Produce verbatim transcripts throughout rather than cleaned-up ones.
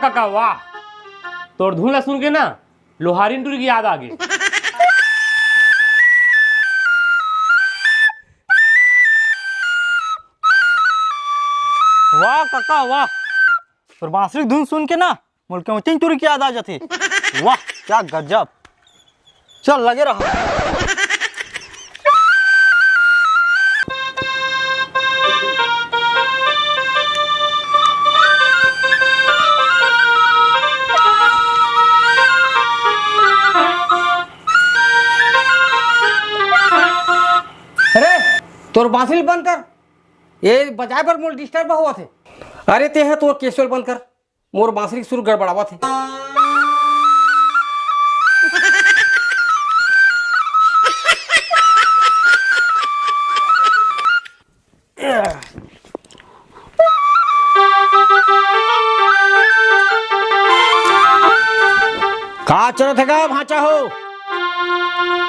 कका, वाह। तोर धुन ला सुन के ना, लोहारिन टुरी के याद आ गे। वाह कका, वाह। तोर बांसुरी के धुन सुन के ना, मोला केवटिन टुरी के याद आ जाथे। वाह, क्या गजब। चल, लगे रहा। अरे, तोर बांसुरी बंद कर, ये बजाए बर मोला disturb होवत हे। अरे, तें ह तोर केसुल बंद कर, मोर बांसुरी के सुर गड़बड़ावत हे। का चलत हे गा भांचा हो?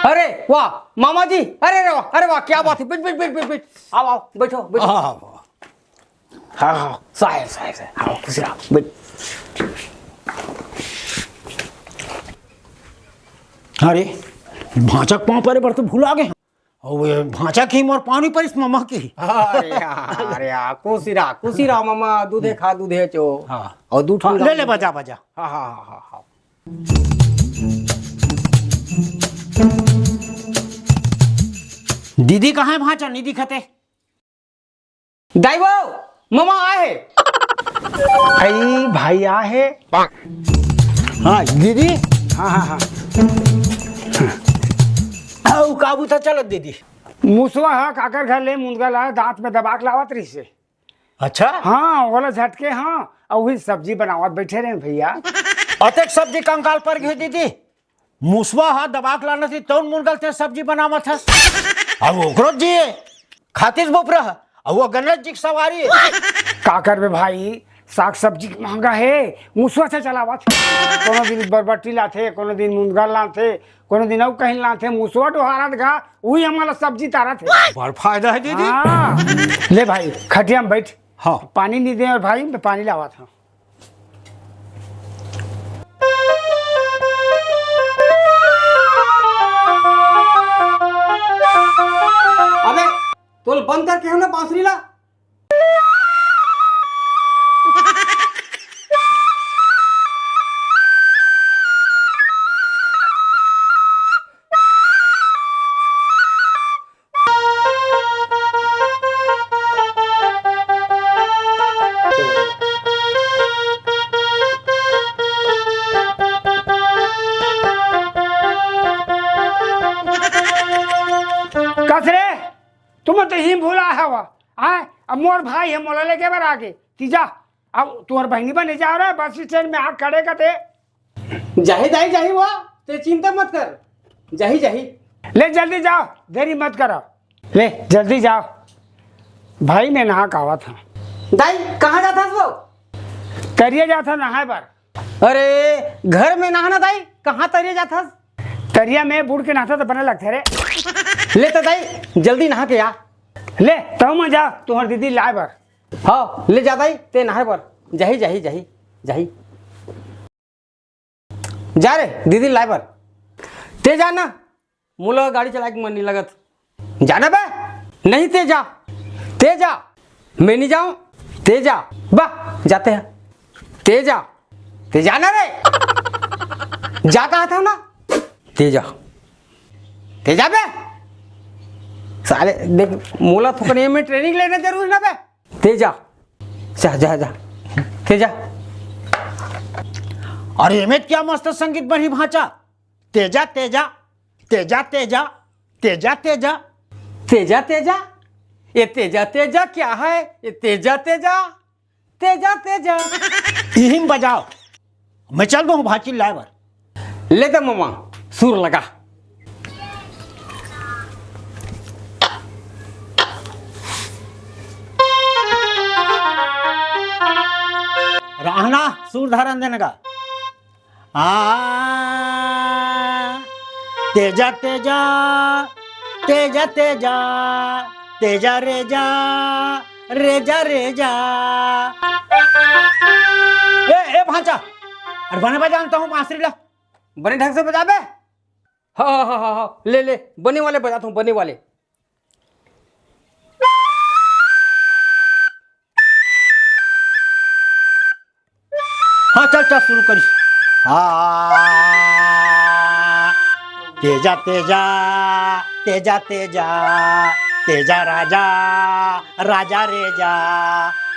अरे वाह मामा जी, अरे, अरे वाह, अरे वाह, क्या बात है। बैठ, बैठ, बैठ, बैठ, बैठ। आओ, आओ, बैठो, बैठो। हाँ, हाँ, हाँ। हाँ, हाँ, साहेब, साहेब, साहेब, आओ, खुश रहो, बैठ। अरे, भांचा के पाँव परे बर तो भुला गे। अउ ये भांचा के मोर पाँव नइ परिस, ममा के। अरे यार, अरे यार, खुशी रहा, खुशी रहा ममा, दूधे खा, दूधे चो। हाँ। अउ दूध हाँ, ठंडा ले, ले, दूध। बजा, बजा। हाँ, हाँ, हाँ, हाँ, हाँ। दीदी कहाँ हे भांचा, नइ दिखत हे? दाई वो, ममा आए हे। अई भाई आए हे। हाँ, दीदी। हाँ, हाँ, हाँ। अउ का बुता चलत दीदी? मुसवा ह काकर घर ले मुनगा ला दांत में दबा के लावत रहिस हे। अच्छा? हाँ, ओला झटके हाँ, अउ वही सब्जी बनावत बैठे रहे भैया। अतेक सब्जी कंकाल पर गे दीदी? मुसवा ह दबा के लानत हे, तउन मुनगा ल तें सब्जी बनावत हस। अब ओकरो जी हे, खातिस बोपरा ह, अउ वो गणेश जी के सवारी हे। का करबे भाई, साग सब्जी महंगा हे, मुसवा से चलावत हे। कोनो दिन बरबट्टी लाथे, कोनो दिन मुनगा लाथे, कोनो दिन अउ कहीं लाथे, मुसवा डोहारत गा, उही हमला सब्जी तारत हे। बड़ फायदा हे दीदी। हाँ। ले भाई, खटिया में बैठ। हाँ। पानी नइ दे अउ भाई, मैं पानी लावत हूँ। अबे, तोल बंद करके हो ना बांसुरी ला। कस रे, तुम तो ही भुला हवा। आय, अब मोर भाई हे, मोला लेके बर आगे। तीजा, अब तुम्हार बहिनी बने जा रहा है, बस स्टैंड में आके खड़े का ते। जाही दाई, जाही वो, ते चिंता मत कर। जाही, जाही। ले जल्दी जाओ, देरी मत करो। ले जल्दी जाओ। भाई मैं नहा के आवत हूँ। दाई, कहाँ जात हस वो? तरिया जात हूँ नहाए बर। अरे, घर में नहाना दाई, कहाँ तरिया जात हस? तरिया में बूड़ के नहाता तो बने लगथे रे। ले तो दाई, जल्दी नहा के आ। ले, तहूँ मन जा, तुम्हार दीदी लाए बर। हाँ, ले जा दाई, ते नहाए बर। जाही, जाही, जाही, जाही। जा रे, दीदी लाए बर। ते जा ना, मोला गाड़ी चलाए के मन नइ लगत। जा ना बे, नहीं ते जा, ते जा, मैं नइ जाऊँ, ते जा, बा, जाते हैं, ते जा, ते जा ना रे, जा कहा था ना, ते जा, ते जा बे, साले देख, मोला थोकने में ट्रेनिंग लेना जरूरी ना बे। ते जा, जा, जा, जा, ते जा। अरे, एमे क्या मस्त संगीत बनही भांचा। ते जा, ते जा, ते जा, ते जा, ते जा, ते जा। तेजा, तेजा, ये तेजा, तेजा क्या है? ये तेजा, तेजा, तेजा, तेजा। इही में बजाओ। मैं चल दूँ भांची लाए बर। ले दे ममा, सुर लगा। रहना सुर धारन देने का। आ, तेजा, तेजा, तेजा, तेजा, तेजा रे जा, रे जा, रे जा। ए, ए भांचा, अरे बने बजान तो हूँ बांसुरी ला। बने ढंग से बजाबे। हाँ, हाँ, हाँ, हाँ, हाँ, ले, ले, बने वाले बजाता हूँ, बने वाले। हाँ, चल, चल, शुरू करिस। हाँ, तेजा, तेजा, तेजा, तेजा, तेजा राजा, राजा रेजा,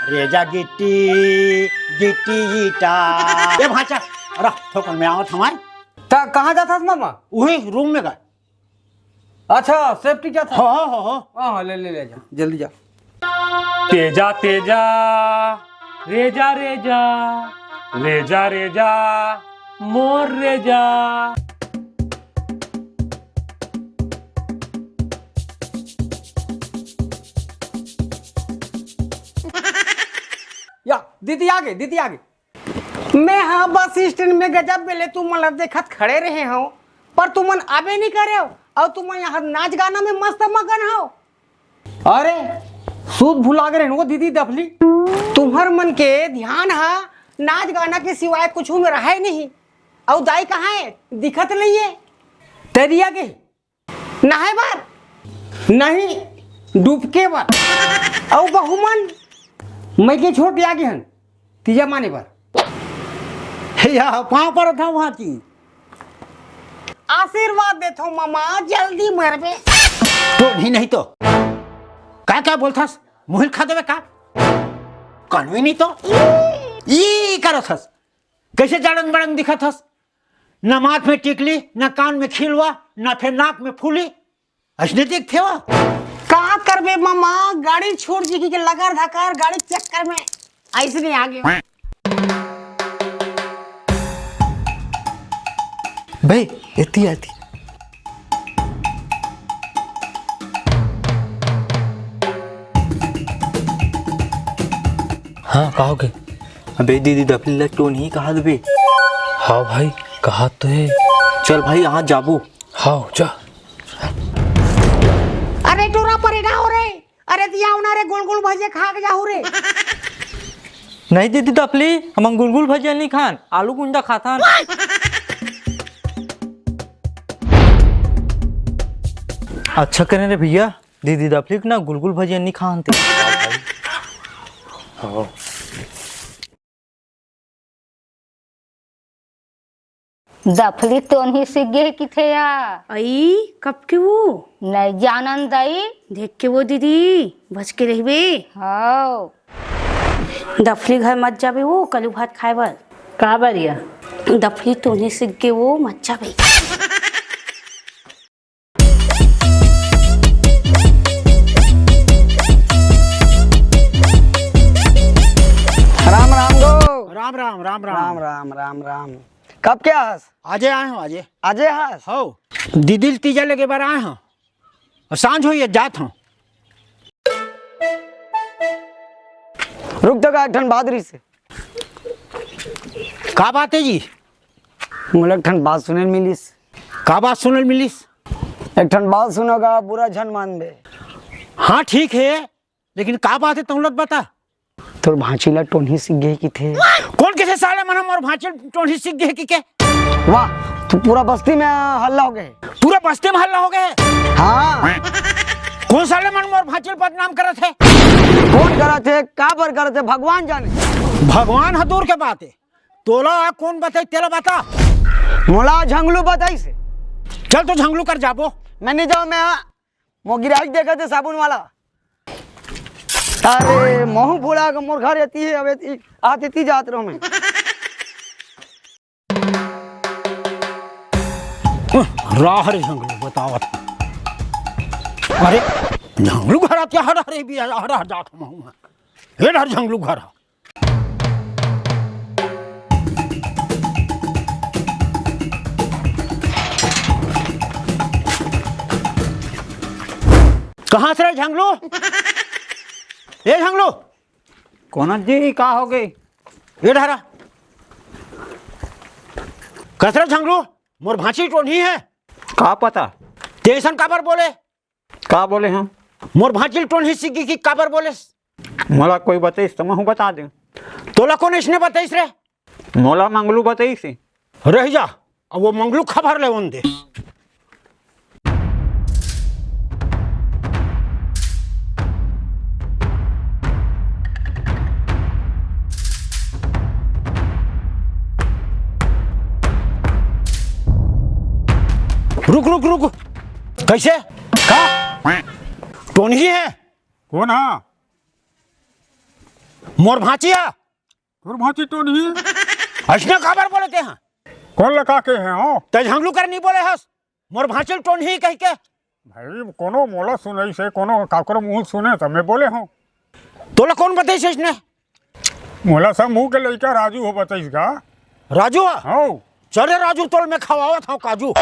रेजा गिट्टी, गिट्टी ईटा। ए भांचा, रह, थोकन में आवत हमार। त कहाँ जात हस मामा? उही रूम में गा। अच्छा, सेफ्टी जात हस? हो, हो, हो, हो। हाँ, हाँ, ले, ले, ले जा, जल्दी जा। तेजा, तेजा, रेजा, रेजा, रेजा, रेजा, मोर रेजा। या, दीदी आगे, दीदी आगे। मैं हा बस स्टैंड में गजब बेले तुमन ला देखत खड़े रहे हव, पर तुमन आबे नहीं करे हो, और तुमन यहाँ नाच गाना में मस्त मगन हो। अरे, सुध भुला गे रहेन वो दीदी दफली। तुम्हर मन के ध्यान हा नाच गाना के सिवाय कुछ में रहे नहीं। अउ दाई कहाँ है? दिखत नहीं है। तरिया के नहाए बर? नहीं, डूबके बर। अउ बहू मन मइके छोड़ के आगे हन तीजा माने बर। हे या, पाँव परत हँव वहाँ की। आशीर्वाद देथो मामा, जल्दी मरबे। तो नहीं, नहीं तो। का, का बोलथस? मुहिल खा देवे का? कानवी नहीं तो। ई करत हस। कैसे जड़ंग बड़ंग दिखत हस? ना माथ में टिकली, ना कान में खिलवा, ना फेर नाक में फूली। अइसने दिखथे वो। का करबे मामा, गाड़ी छोड़ जी के लगर धकर गाड़ी के चक्कर में अइसने आ गे। भाई, एती आती। हाँ, का होगे? अबे दीदी दफली ला टोनही कहा देबे। हाँ भाई, कहा तो है। चल भाई, यहाँ जाबो। हाँ, जा। अरे टोरा परे ना हो रे। अरे दिया उना रे, गोल गोल भजिया खा के जाहू रे। नहीं दीदी दफली, हम गुलगुल भजिया नहीं खान, आलू गुंडा खाथन। अच्छा करे रे भैया, दीदी दफली ना गुलगुल भजिया नहीं खान ते। हाँ। दफली टोनही सीख गे हे किथे या। अई, कब के वो? नहीं जानन दई। देख के वो दीदी, बच के रहिबे। हाँ। दफली घर मत जाबे वो, कलू भात खाए बर। का बरिया? दफली टोनही सीख गे वो, मत जाबे। राम राम गो। राम राम, राम राम। राम राम, राम राम। कब के हस? आजे आए हँव, आजे। आजे हस? हव। दीदी ल तीजा लेगे बर आए हँव। अउ सांझ होइस, जात हँव। रुक तो का, एक ठन बात रहिस हे। का बात हे जी? मोला एक ठन बात सुने ल मिलिस। का बात सुने ल मिलिस? एक ठन बात सुनोगा, बुरा झन मानबे। हाँ, ठीक हे, लेकिन का बात हे, तहूँ ला बता। तोर भांची ला टोनही सीख गे हे किथे। कोन किथे साले मन मोर भांची ला टोनही सीख गे हे किके? वाह, तू पूरा बस्ती में हल्ला होगे। पूरा बस्ती में हल्ला होगे? हाँ। कोन साले मन मोर भांची ला बदनाम करत हे? कोन करत हे, काबर करत हे, भगवान जाने। भगवान ह दूर के बात हे, तोला कोन बताइस, तेला बता। मोला झंगलू बताइस हे। चल तो झंगलू कर जाबो। मैं नहीं जाँव, मैं मोर गिराहक देखत हे साबुन वाला। अरे, महूँ भुला गे, मोर घर एती हे, अब एती, आत एती जात रहों मैं। रह रे झंगलू, बतावत। अरे, झंगलू घर आत, हर, हर, हर, हर जात हूँ मैं। हे डहर झंगलू घर। कहाँ से रे झंगलू? ए झंगलू। कोन जी, का होगे? ए डहरा। कस रे झंगलू, मोर भांची टोनही हे। का पता? तैं अइसन काबर बोले? का बोले हँव? मोर भांची ल टोनही सीख गे कि काबर बोलेस? मोला कोई बताइस त महूँ बता देंव। तोला कोन अइसने बताइस रे? मोला मंगलू बताइस हे। रह जा, अब वो मंगलू खबर ले ओन दे। रुक, रुक, रुक। कैसे? का? टोनही है? कौन हा? मोर भांची हा। तोर भांची टोनही? अइसने काबर बोले ते हा? कौन लगा के है हो? ते झंगलू कर नहीं बोले हस। मोर भांची टोनही कह के। भाई, कोनो मोला सुनइस हे, कोनो काकरो मुंह सुने त मैं बोले हूँ। तोला कौन बताइस इसने? मोला सब मुंह के लइका राजू हो बताइस गा। राजू हा? हौ। चल रे राजू, तोल मैं खवावत हूँ काजू।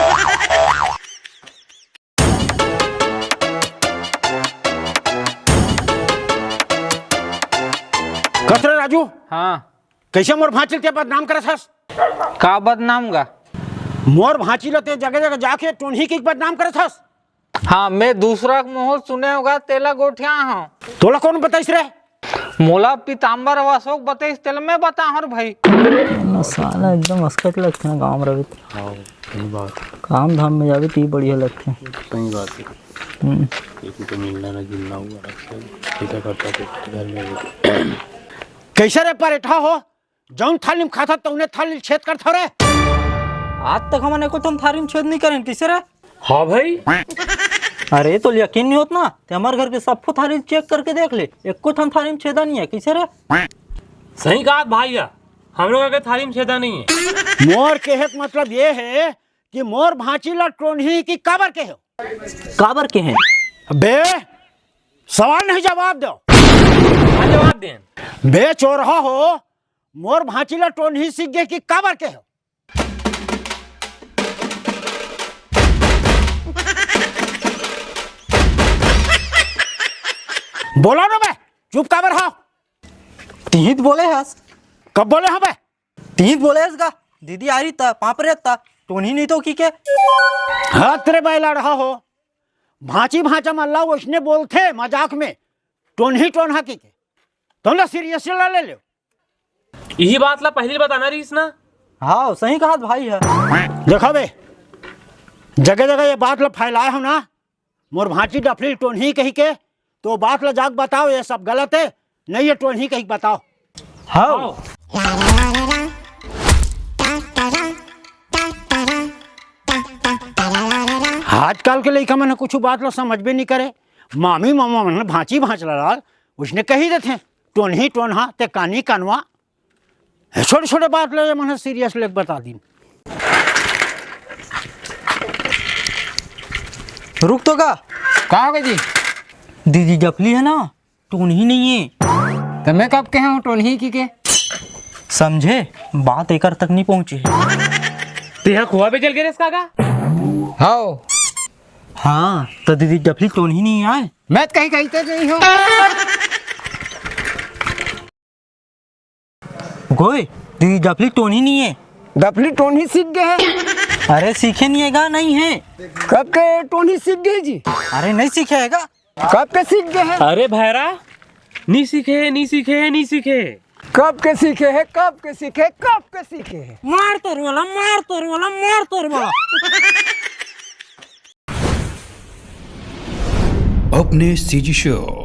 कस रे राजू? हाँ। कैसे मोर भांची ल ते बदनाम करत हस? का बदनाम गा? मोर भांची ल ते जगह जगह जाके टोनही की बदनाम करत हस। हाँ, मैं दूसरा के मुंह सुने होगा, तेला गोठिया हूँ। तोला कौन बताइस रे? मोला पीताम्बर अउ अशोक बताइस, तेला मैं बता हूँ भाई। ना साला एकदम असकट लगथे ना गाँव में रवि। हाँ, सही बात है। काम धाम में जावे तो बढ़िया लगथे। सही बात है। हम्म। एक तो मिलना ना जुलना हुआ, अच्छा, ऐसा करता तो घर में। कैसे रे परेठा हो? जौन थाली में खाता तौने थाली छेद करथव रे। आज तक हमन एको ठन थाली में छेद नहीं करेन, किसे रे? हाँ भाई। अरे, तो यकीन नहीं होत ना, ते हमारे घर के सबको थाली चेक करके देख ले, एको ठन थाली में छेदा नहीं है, किसे रे? सही कहा भाई, हमरो घर के थाली में छेदा नहीं है। मोर कहे के मतलब ये है कि मोर भांची ला टोनही की काबर कहे हो? काबर कहे? बे, सवाल नहीं, जवाब दो। हाँ, जवाब दे। बे चोरहा हो, मोर भांची ला टोनही सीख गे कि काबर के हो? बोला ना बे, चुप काबर हो? तिहित बोले हस। कब बोले हो बे? तिहित बोले हस गा, दीदी आ रही था, पाँप रे था, टोनही नहीं तो की के? हाँ, तेरे बैला रहा हो, भांची भांचा मल्ला उसने बोलते मजाक में, टोनही टोनहा की के, तुम लोग सीरियस ला ले लो। यही बात ला पहली बताना रहीस ना। हाँ, सही कहा भाई है। देखो बे, जगह जगह ये बात ला फैलाए हो ना, मोर भांची डफली टोनही कही के, तो बात ला जाके बताओ, ये सब गलत है, नहीं ये टोनही कही के बताओ। हाँ। आजकल के लइका मन कुछ बात ला समझबे नहीं करे। मामी मामा मन भांची भांच ला उसने कही देते, टोनही टोनहा ते कानी कानवा। ये छोटे छोटे बात ले मन सीरियस लेके बता दिन। रुक तो का? का हो गया जी? दीदी डफली है ना, टोनही नहीं है। तो मैं कब कहे हूँ टोनही की के? समझे, बात एकर तक नहीं पहुंची है। तेहा खुआ बेचल गिरेस का का? हाओ। हाँ, तो दीदी डफली टोनही नहीं आए। मैं तो कहीं कहीं तो नहीं हूँ। गोय, दीदी डफली टोनही नहीं है। डफली टोनही सीख गए है। अरे सीखे नहीं है गा, नहीं है। कब के टोनही सीख गए जी? अरे नहीं सीखे है गा। कब के सीख गए है? अरे भैरा, नहीं सीखे है, नहीं सीखे है, नहीं सीखे है। कब के सीखे है, कब के सीखे, कब के सीखे है? मार तोर वाला, मार तोर वाला, मार तोर वाला। अपने सीजी शो